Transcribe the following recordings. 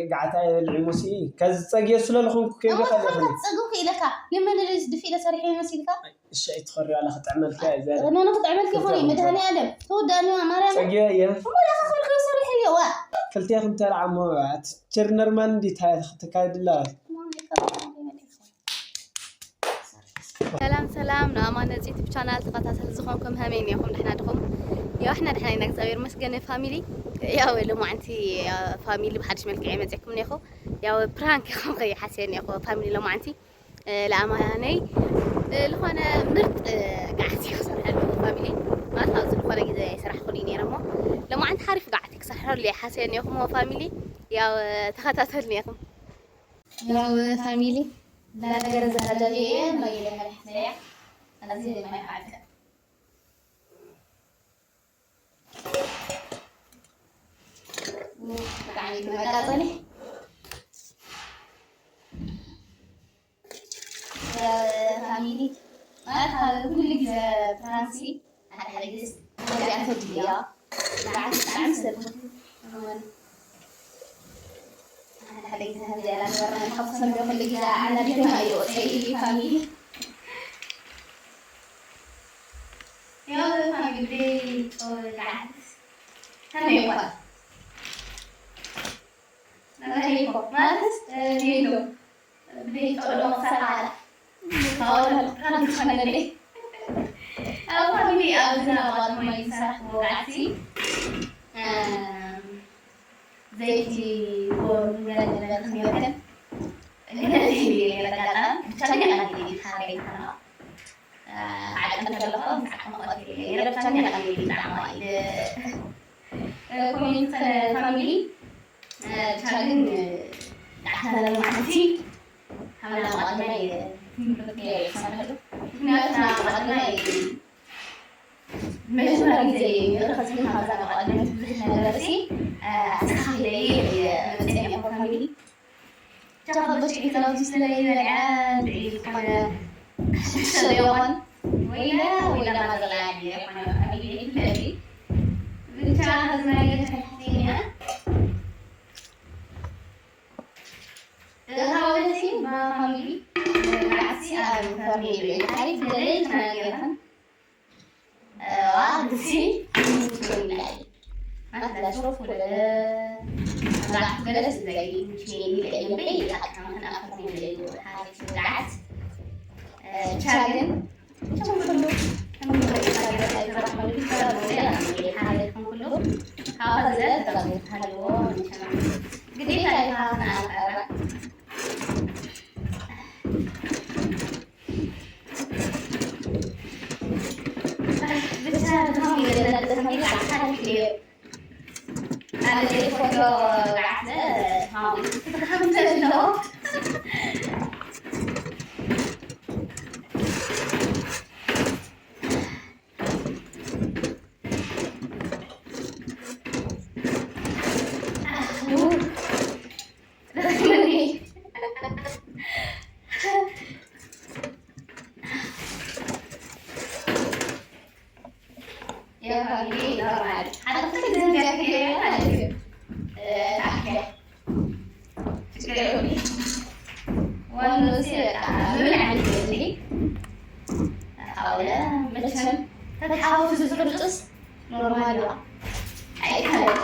ጋዓት ኣይበልዕን ሙሲ። ከዚ ጸግየ ስለ ዝኾንኩ ከይደ ኣወ፣ ከለኹ። ትኾንካ ትጸግብ ኢለካ። ንመን ድፊ ኢለ ሰሪሐ ይመስልካ? እሺ፣ ኣይትኾሪ፣ ዋላ ክጥዕመልካ እየ ዘርኢ። መን ክጥዕመልካ ይኾን? መድሃኒዓለም። ተወዳእኒ ማርያም። ጸግየ እየ። እሞ ዳኻ ክብል ከይሰርሕ እየ፣ ዋ። ክልቴኽን ተራ እሞ፣ ኣቲ ቸርነርማን እንዲ ታ-፣ ትካይድ ኣላ። ሰላም ሰላም፣ ንኣማን ነዚ ዩቱብ ቻናል ተኸታተል ዝኾንኩም ሀመይ እኒኹም? ደሕና ድኹም? ያው፣ እሕና ደሕና ኢና፣ እግዚኣብሔር ይመስገን ፋሚሊ። ያው፣ ሎማዓንቲ ፋሚሊ ብሓድሽ መልክዕ እየ መፅእኩም እኒኹ። ያው፣ ፕራንክ ኢኹም ከይሓስየ እኒኹ ፋሚሊ ሎማዓንቲ። እ፣ ለኣማነይ፣ እ፣ ልኾነ ምርጥ፣ እ፣ ጋዕሲ ክሰርሐሉ ፋሚሊ። ማለት ኣብዚ ልኾነ ግዜ ኣይሰራሕኩን እዩ ነይረ እሞ፣ ሎማዓንቲ ሓሪፍ ጋዕቲ ክሰርሐሉ እየ ሓስየ እኒኹም ፋሚሊ። ያው፣ እ፣ ተኸታተሉኒ ኢኹም። ያው ፋሚሊ፣ እንዳነገረ ዝሃለኒ እየ፣ ማይ ኢለ መሪሕተያ። ኣብዚ ማይ ሓቀ። ብጣዕሚ መቃጸሊ። ፋሚሊ፣ ማለት ኣብ ኩሉ ግዜ ፍራንሲ ሓደ ሓደ ግዜ እዚኣ ተድልያ። ብጣዕሚ፣ ብጣዕሚ ሰብ። ሓደ ሓደ ግዜ ከምዚኣ እናገበርና ንሓፍሰን ዶ ኩሉ ግዜ ኣናዲድና እዩ ወፀኢ ፋሚሊ። ያው ፋሚሊ ብደይ ጦ ጋዓት ከመይ ይኳን ናባይ ይኮ ማለት ኔሎ ብደይ ጦ ዶ ክሰራ ኣለ። ኣወላ ብጣዕሚ ዝኾነለይ። ኣብ ፋሚሊ ኣብ ዝናብ ኣጥማይ ዝሰርሕ መውቃዕቲ፣ እም፣ ዘይቲ ጎር ገለ ገለ ክንበክን ገለ ገለ ኣጋጣሚ ብቻ ግን ኣግዲዲ ሓረይ ተና ዓቀን ከለኹ ምስ ዓቅሚ ቀትሪ ነይረ። ብቻ ግን ኣግዲዲ ብጣዕሚ ኢለ ኮሜንት ፋሚሊ ብቻ ግን ንዓኻ ለማዓንቲ ሓምላ መቐድማይ ትምህርቲ ገይረ ይሰርሐሉ። ምክንያቱ ናብ መቐድማይ መጀመርያ ግዜ እዩ ነይሩ። ከዚ ግን ካብዛ መቐድማይ ብዙሕ ነገር ሲ ኣስተኻኺለ እየ መፅአ እኮ ፋሚሊ። ብቻ ካብ በሽዒ ተላውዚ ስለ ይበልዐ ብዒ ዝኾነ ሽቶ ይኾን ወይላ ወይላ ማዘላ ይኾነ ፋሚሊ ይፍለጥ እዩ። ብቻ ከዚ ናይ ገዛ ሕፍቲ እያ። እዛ ወለሲ ብፋሚሊ ብዓሲ ኣብ ፈርኒ ይብል። ሓሪፍ ደለይ ተናገርክን። እዋ፣ ግሲ ይላል። ኣትላ ሾፍ ወደ መብዛሕትኡ ገለ ስለይ ምችኔን ይለይ እምበይ፣ ይላል። ከማን ኣብ ፈርኒ ይለይ ሓሪፍ ብዓት። ቻግን ግዴታ ኖርማል እዩ። ኣይካለይ።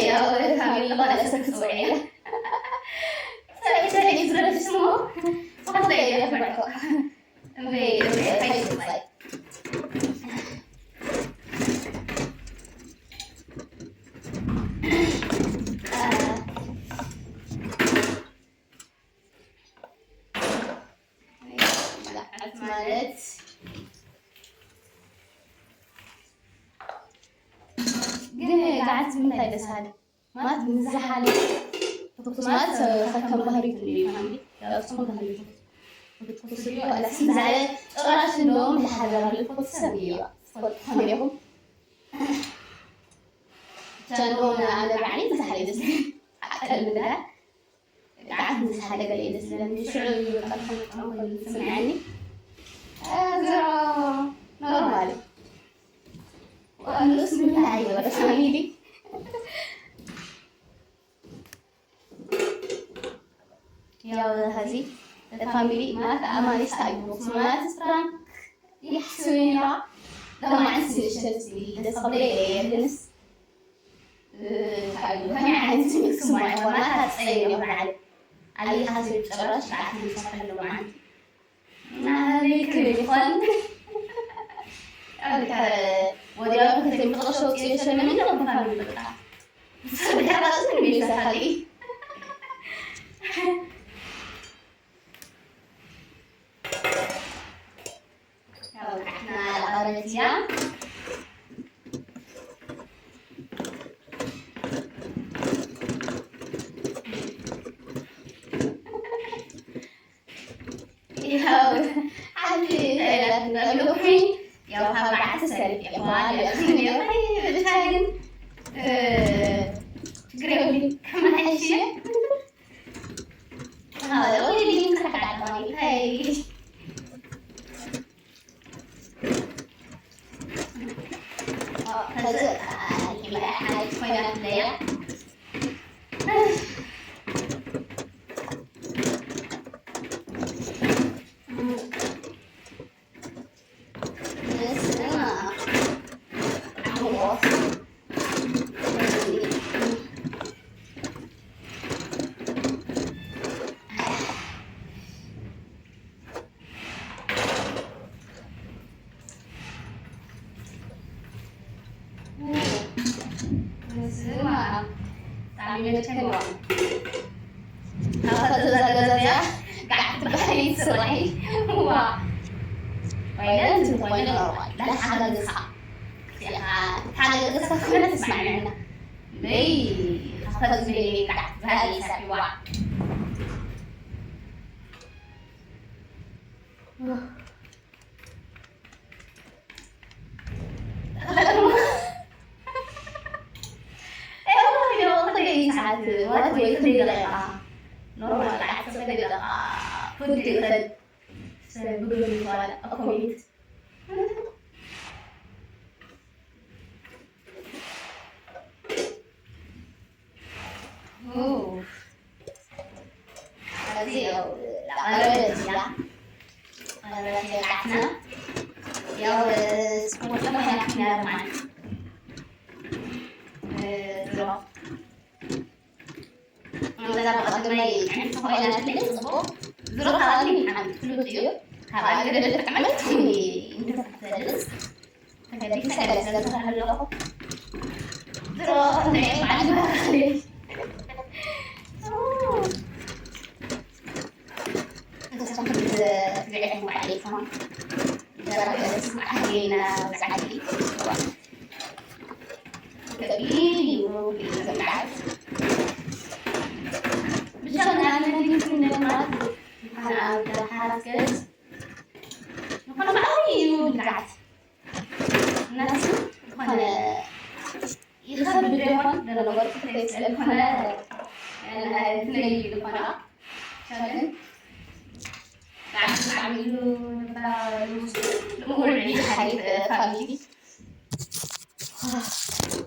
ያው ፋሚሊ ለማለት ሰክስ ወይ ሰክስ ወይ ዝረድ ስሙ ጽፈት ላይ ያፈርቆ እምበይ እምበይ ታይ ጽፈት ማለት ግን ጋዓት ምንታይ ደስ ኣለ ማለት ምዝሓል ትኩስ ማለት ከከም ባህሪቱ እዩ ፋሚሊ ያው ጽሙ ባህሪቱ ትኩስ እዩ ኣላስ ምዝሓል ጭራሽ እንደውም ዝሓደራሉ ትኩስ ሰብ እዩ ትፈልጡ ከመይ ኢኹም ቻንዶን ኣነ ባዕለይ ዝሓለ ደስ ኣቀል ምንዳ ብጣዕሚ ዝሓለ ገለ እዩ ደስ ዝብለኒ ሽዑ እዩ በቃ ዝስምዐኒ ዝሮ ኖርማል እዩ ንኡስ ምንታይ እዩ ወደ ፋሚሊ ያው ሀዚ ፋሚሊ ማለት ኣማኒስ ታዩ ማለት ፕራንክ ይሕስብን ኢኻ ለማዓንስ ንሸት ደስ ክብለ የለየልንስ ታዩ ከመይ ዓይነት ስሜት ክስምዖ ይኾን ማለት ኣፀየን እዮም ንዓለ ኣሊ ሓስብ ጨራሽ ብዓት ንሰርሐሉ ማለት ናበይ ክብል ይኾን ወዲያው ከተሚጥቕሶ ውፅዮ ሸለመኒ ብፋሚሊ በቃ ብሓራፅን ቤተሰብ ያው ሓንቲ ተይላት እንዳለኩኝ ያው ካብ በዓቲ ሰሪሕ ይኳል ያክል ያው ብቻ ግን ችግር የብልኝ ከመሓይሽ ተሓጋገዝካ ኮይነ ተስማዕመና በይ ከፈት ዝበለ ብጣዕሚ ዝሃለ ይሳብ ይዋዕ ሰዓት ማለት ወይ ክንደይ ደቂቃ ኖርማል ሰዓት ክንደይ ደቂቃ ፍድ ይኽእል ሰብ ብግብሪ ይባላል ኮሜንት ይኸብድ ዶ ይኾን? ለነገሩ ክፍተይ ስለ ዝኾነ ትለዩ ዝኾና ቻለን ብጣዕሚ ብጣዕሚ እዩ ልሙድ እዩ ሓሪፍ ፋሚሊ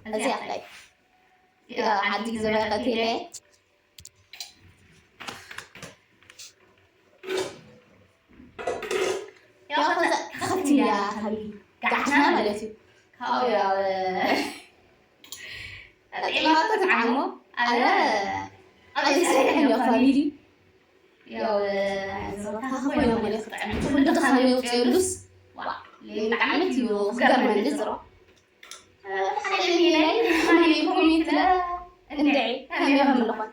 እዚኣ ዓዲ ዝበረቀት ኢለ ያው ከዛ ከፍት እያ ሃቢ ጋሕና ማለት እዩ ካብኡ ያው ዒማቶ ትዓሞ። ኣነ ኣበይ ሰሪሐን እዮ ፋሚሊ። ያው ዝረብካ ኮይኖም እኔ ክጥዕም ኩሉ ድኻም የውፅየሉስ። ዋ ለይጣዕመት እዩ ክገርመኒ ዝሮ። ሓደኒ ናይ ማን ኮሚት ለ እንድዒ ከመይ ከም ዝኾን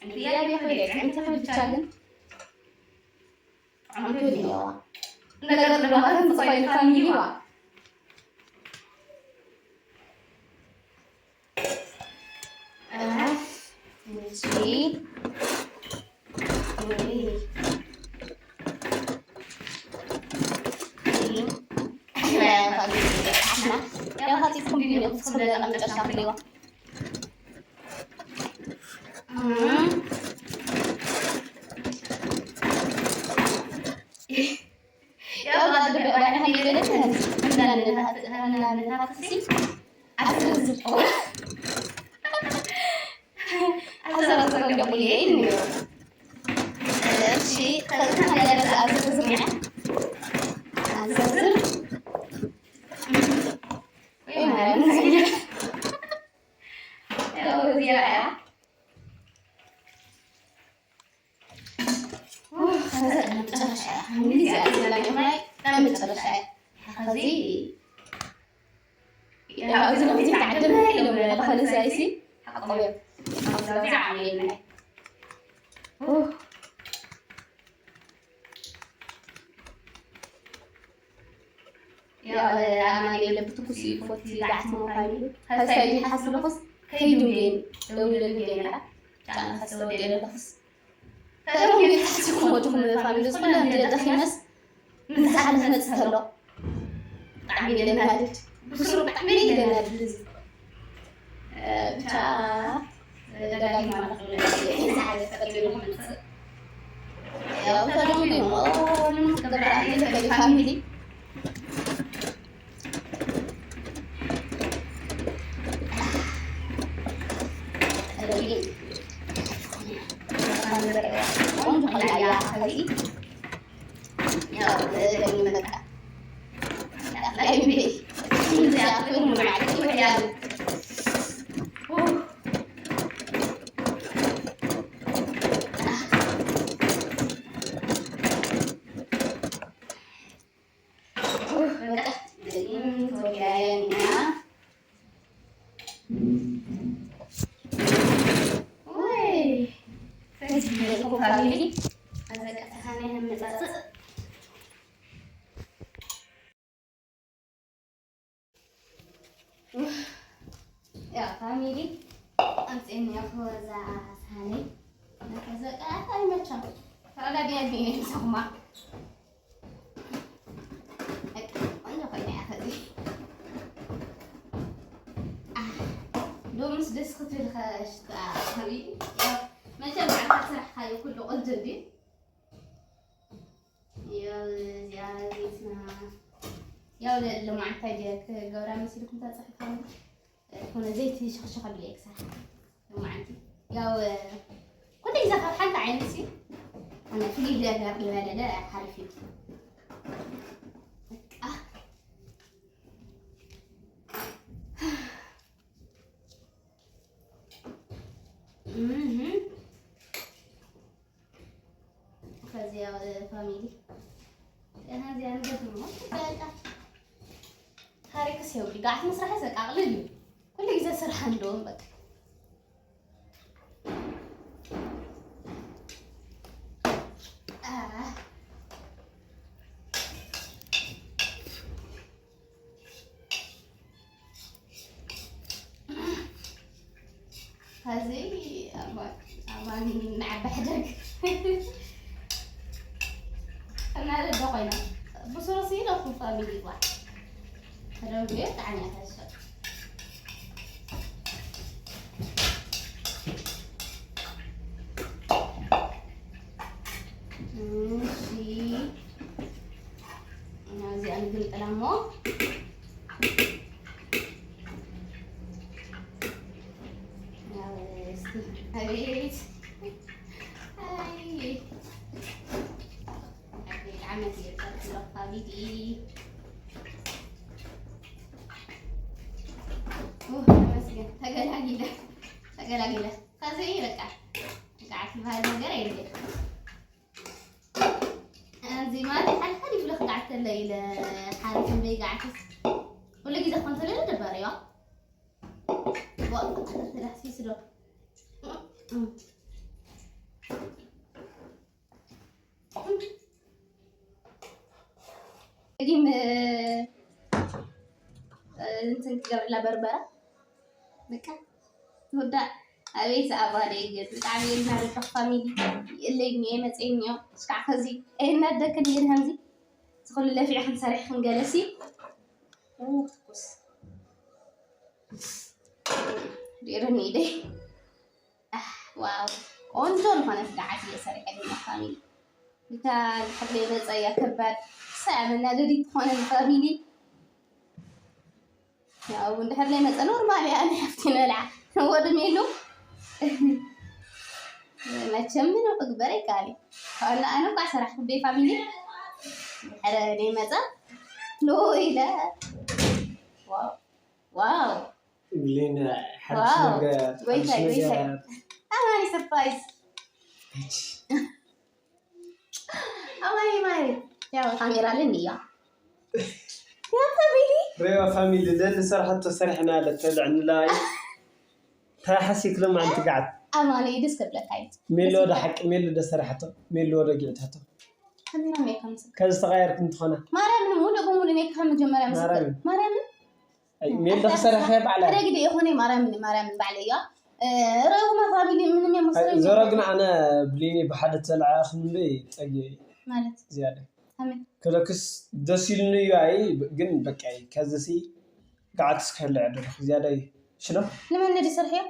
እንድያ ቢኾ ይደ ጥዕምቲ ብቻ ግን ጥዕምቲ እኔዋ ነገር ድባኸን ዝኾይን ፋሚሊ ዋ። መጨረሻ እያ። እንግዲህ እዚኣ ዘላ ማይ ናይ መጨረሻ እያ። ሕዚ ያው ኣብዚ ሎሚ ተዓደና ኢሎም ብኸነ ሳይሲ ሓቆብ እዮም። ኣብዚ ዓብየልና። ያው ኣማኑኤል ብትኩስ እዩ ፎቲ ጋዓት ምዃን እዩ። ከሳይ ሓስብለኹስ ከይዱ ግን ደውለሉ ገና ጫና ከስተወደለኹስ ተደውጌ ተሓሲኹም ወድኹም ፋሚሊ ዝኾነ ደኺመስ ንዝሓለ ክመጽእ ከሎ ብጣዕሚ ደናድድ። ብስሩ ብጣዕሚ ደናድድ እዚ። ብቻ ደጋጊማ ንኽብል ዝሓለ ተቐቢሉ ክመጽእ። ያው ተደውጌ እሞ ምንም ክገብር ኣይክእል ፋሚሊ። ቆንጆ ኾይና እያ ኸዚ። ያው፣ እ፣ በቃ። ላይቤ። እዚኣ ትኩን ማለት ይወዳል። በቃ፣ እዚን ተወዳያን ኢና። ወይ፣ ፈጅ ይበልኩ ፋሚሊ። ኣዘቀጥታና የመጻጽእ። ያ ፋሚሊ፣ ኣምጽእኒ እኮ እዛ ሳህኒ። ነከዘቃ ኣይመቻም። ተረዳዲያ ቢነ ይሰማ። በቃ፣ ቆንጆ ኮይና እያ ኸዚ። ኣህ፣ ሎምስ ደስ ክትብል ኸ-፣ ሽታ ሓቢቢ። ያው፣ መቸም ባዕልኻ ዝሰራሕካዮ ኩሉ ቆንጆ እንድዩ። ያው፣ እዚኣ ዘይትና፣ ያው፣ ለ-፣ ለማዕንታይ ድየ ክገብራ መሲልኩም ተጻሒፋ። ኮነ ዘይቲ ሸኽሸኸሉ እየ ክሳዕ ሎማዓንቲ። ያው፣ ኩሉ ግዜ ካብ ሓንቲ ዓይነት ሲ፣ ኣነ ፍልይ ነገር ዝበለለ ሓሪፍ እዩ። በቃ። እህ። ከዚያ ፋሚሊ፣ ገና እዚኣ ንገድሞ፣ በቃ። ታሪክስ የብሉ። ጋዕት ምስራሕ ዘቃቕልል እዩ። ኩሉ ግዜ ስራሕ እንደውም በቃ። ኣህ። ኸዚ ኣባ-፣ ኣባኒ ንዓቢ ሕደግ። እናደደ ኮይና ብስሩሲ ኢለኩም ፋሚሊ ይባል። ተደርጉ ብጣዕሚ እያ ተስፈ። እሺ። እና እዚኣ ንግምጥላ እሞ። ያው እስቲ፣ ኣቤት። ኣይ። ኣቤት፣ ዓመት እየ ዝጸርፍ ዘለኹ፣ ኣቤት። ኡህ፣ ተመስገን፣ ተገላገለ። ተገላጊለ። ከዚ በቃ፣ ጋዓት ዝበሃል ነገር የለን። እዚ ማለት ሓደ ሓደ ይብሎ ክጋዓት ተለ ኢለ፣ ሓደ ክንደይ ጋዓትስ ኩሉ ግዜ ክኾን ተለለ ደባሪ እያ። ዋ፣ ተላሕሲስ ዶ? ግን፣ እ፣ እንትን ክገብርላ በርበረ። በቃ፣ ትውዳእ። ኣቤት ኣባለይ ግን፣ ብጣዕሚ እየ ዝናደድ ፋሚሊ። የለኝ እየ፣ መፅእኒ እዮ። እስካዕ ከዚ፣ ኣይናደክን ግን ከምዚ። ዝኹሉ ለፊዕኽን ሰሪሕኽን ገለሲ። ኡ፣ ትኩስ። ሪእርኒ ኢደይ። ኣህ፣ ዋው፣ ቆንጆ ዝኾነት ጋዓት እየ ሰሪሐ ድማ ፋሚሊ። ብታ እንድሕር ዘይመፀ እያ ከባድ። ሳያ መናደዲ ትኾነ ፋሚሊ። ያው እንድሕር ዘይመፀ ኖርማል እያ፣ ኣነ ሓፍቲ ንበልዓ። ወዲ ሜሉ። መቸም ምንም ክግበር ኣይከኣል እዩ። ኣነ፣ ኣነ እኳ ሰራሕ ክብደይ ፋሚሊ። እንድሕር ዘይመፀ ኖ ኢለ። ዋው፣ ዋው። ብሌን፣ ሓድሽ ዋው። ነገር፣ ጎይታይ፣ ሓድሽ ጎይታይ። ነገር። ኣማኒ ሰርፕራይዝ። እች። ኣማኒ ማሪ። ያው ካሜራ ለን እያ። ያ ፋሚሊ። ሬዋ ፋሚሊ፣ ደሊ ሰርሐቶ ሰሪሕና ለተብዕንላ እዩ። እንታይ ሓሲክ ሎም ኣንቲ ጋዓት? ኣማኒ ደስ ከብለካ እዩ። ሜሎ ዶ ሓቂ፣ ሜሎ ዶ ሰሪሐቶ፣ ሜሎ ዶ ጊዕታቶ? ካሜራ ሜካ ምስ ከዚ ተቐያየርኩም ትኾና? ማርያምን ሙሉእ ብሙሉእ ሜካ መጀመርያ ምስ ማርያምን። ማርያምን። ኣይ፣ ሜል ዶ ክሰርሕ እየ ባዕላ? ሕደግ ዶ ይኾነ ማርያምን፣ ማርያምን ባዕለ እያ። እ፣ ረቡማ ፋሚሊ ምንም የመስለኝ። ዞሮ ግን ኣነ ብሌኒ ብሓደ ተለዓኽን እምበይ ጸግየ ማለት? ዝያዳ። ኣሜን። ክለክስ ደስ ኢሉኒ እዩ፣ ኣይ፣ ግን በቃ እዩ። ከዚ ሲ ጋዓት እስከ ልዕል ኣለኹ፣ ዝያዳ እዩ። ሽሎ? ንመን ድሰርሕዮ?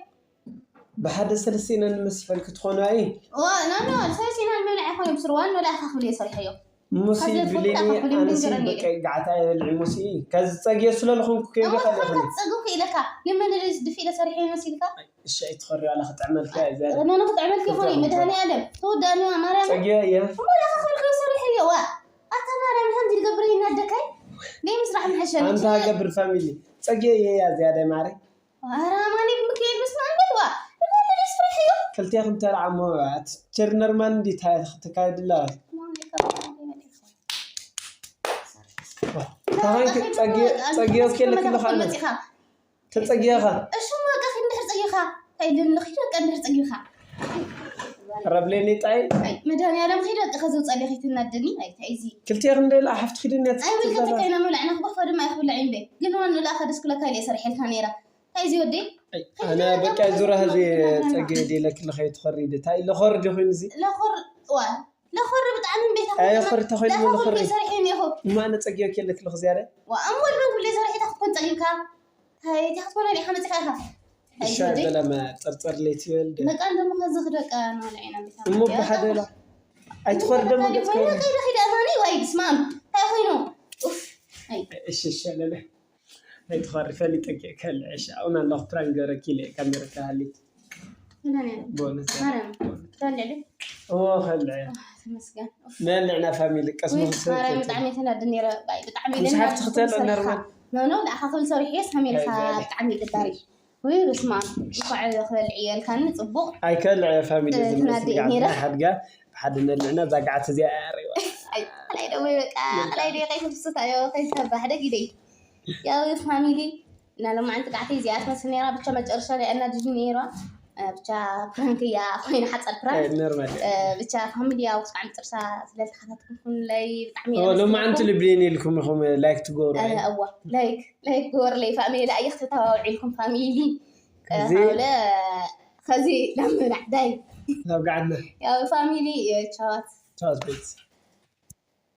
ብሓደ ሰለስተ ኢና ንመስፈል ክትኾኑ ኣይ? ዋ፣ ና፣ ና፣ ሰለስተ ኢና ንመብልዕ ኣይኮነ፣ ብስሩ ዋን ወላ ኢኻ ክብል እየ ሰርሐዮ። ሙሲ ከዚ ብሌኒ፣ ፍልጣ ከፍል ኣነሲ ይንገረኒ በቃ እዩ። ጋዓት ኣይበልዕ ሙሲ። ከዚ ጸግየ ስለ ዝኾንኩ ከይደ እዋ፣ ካልእ ትኾን ይኹን። ከትጸግብ ክኢለካ። ንመን ድፊ ኢለ ሰርሐዮ መሲልካ? እሺ፣ ኣይትኾሪ፣ ዋላ ክጥዕመልካ እየ፣ ዘረ። ኖ፣ ኖ፣ ክጥዕመልካ ይኾን እዩ፣ እዛ መድሃኒዓለም። ተወዳእኒ፣ ማርያም። ጸግየ እየ። እሞ፣ ለካ ክብል ክብል ሰርሐዮ፣ ዋ። ኣታ ማርያም፣ ከምዚ ዝገብር ይናደካይ? ደይ ምስራሕ ምሐሸኒ። ኣንታ ገብር ፋሚሊ። ጸግየ እየ፣ ያ ዝያዳ ማሪ። ኧረ ኣማኒ ብሚካኤል በስመ ኣብ በልዋ። ንመን ድዩ ስራሕ እዩ? ክልቴኽን ተራ እሞ ኣቲ ቸርነርማን እንዲ ታይ ተካይድላ? ታኸን ጸግዮ፣ ጸግዮ እስከ ልክልኻ ኣነ። መጺኻ። ተጸግዮኻ። እሺ፣ በቃ፣ ክንድሕር ጸግዮኻ። እንታይ ኢልን ንኺድ በቃ እንድሕር ጸግዮኻ። ረብሌኒ ጣይ። ኣይ፣ መድሃኒዓለም ኺድ በቃ፣ ከዚ ውጻእ ኢለ ኸይትናደኒ። ኣይ፣ እንታይ እዚ? ክልቴኽን ደላ ሓፍቲ ኺድን እያ ኣይ፣ ትጽገባ። ብልክልቴና ምብላዕና ክጎፋ ድማ ኣይኽብላዕ እምበይ። ግን ዋን ንላእኻ ደስ ክብለካ ኢለ እየ ሰሪሐልካ ነይረ። እንታይ እዚ ወደይ? ኣይ፣ ኣነ በቃ ዙራ ህዚ ጸገ ዲለ ክልኸ ይትኸሪ ዲ። ታይ ለኸር ዲ ኹን እዚ? ለኸር፣ ዋ፣ ለኸር ብጣዕሚ እምበይ ታኹ ኣይ፣ ለኸር ተኸይኑ ለኸር ለኸር። ሰሪሐ እኒኹ። እማ ኣነ ጸገ ከለ ክልኽ ዝያደ? ዋ፣ እሞ ልበ ብለ ሰሪሐ ታኽትኮን ጸጊብካ። ታይ ታኽትኮን ዲኻ መጺኻ ኢኻ? ታይ እሺ፣ ወደይ? በለመ ጸርጸር ለይቲ ይበል ዲ። በቃ እንደሞ ከዚ ክደቃ ነው ለዒና ቤታ። እሞ ብሓደ ላ። ኣይትኸሪ ደሞ እንታይ ገጽ ኮይኑ ኮይነ? ከይደ ኺደ ኣማኒ ወይ ስማም። እንታይ ኮይኑ? ኡፍ። ኣይ። እሺ፣ እሺ፣ ለለ። ኣይትኸሪ ፈሊጠኪ ከልዕሽ። ኣሁን ኣለኹ ፕራንክ ገረኪ ኢለ ካሜራ ተሃሊት። መድሃኒዓለም። በእውነት። ማርያም። በእውነት። ትበልዕ ዶ? እዎ፣ ከልዕ። ኣህ፣ ተመስገን። ኡፍ። መልዕና ፋሚሊ ቀስሞ ውይ፣ ክሰብ ማርያም፣ ከልዕ። ብጣዕሚ ተናዲ ነይረ። ባይ፣ ብጣዕሚ ምስ ለና ሓፍቲ ክትበልዕ ክሰብካ። ነርማል። ኖ፣ ኖ፣ ንዓኻ ክብል ሰሪሐ፣ ሰሚርካ ከልዕ። ብጣዕሚ ደባሪ። ውይ፣ በስመ ኣብ። እንኳዕ ክበልዕ እየ ኢልካኒ፣ ጽቡቕ። ኣይከልዕ ፋሚሊ እ፣ ዝመስ ትናዲ ጋር ነይረ። ሓድጋ ብሓደ ነልዕና እዛ ጋዓት እዚኣ እያ ኣሪዋ። ኣይ፣ ኣላይ ደሞ በቃ፣ ኣላይ ደይ ከይትፍስት ኣዮ፣ ከይትተባህ ደግ ኢደይ። ያው ፋሚሊ፣ እና ሎማዓንቲ ጋዕተይ እዚኣ ትመስል ነይራ፣ ብቻ መጨረሻ ላይ ኣናድድኒ ነይራ። እ፣ ብቻ ፕራንክ እያ ኮይና፣ ሓጻር ፕራንክ። እ፣ ኖርማል። እ፣ ብቻ ፋሚሊ፣ ያው እስካዕ መጨረሻ ስለ ዝተኸታተልኩምለይ ብጣዕሚ እየ ኦ፣ ሎማዓንቲ ኣመስግነኩም። ልብሌን ኢልኩም ኢኹም ላይክ ትገብሩ፣ እ፣ ኣይ? እዋ፣ ላይክ፣ ላይክ ግበሩለይ ፋሚሊ፣ ኣየኽ ተተባብዑ ኢልኩም ፋሚሊ። እ፣ እዚ ሃውለ፣ ኸዚ ላምና ዳይ። ናብ ጋዕና። ያው ፋሚሊ፣ እ፣ ቻዋት። ቻዋት ቤት።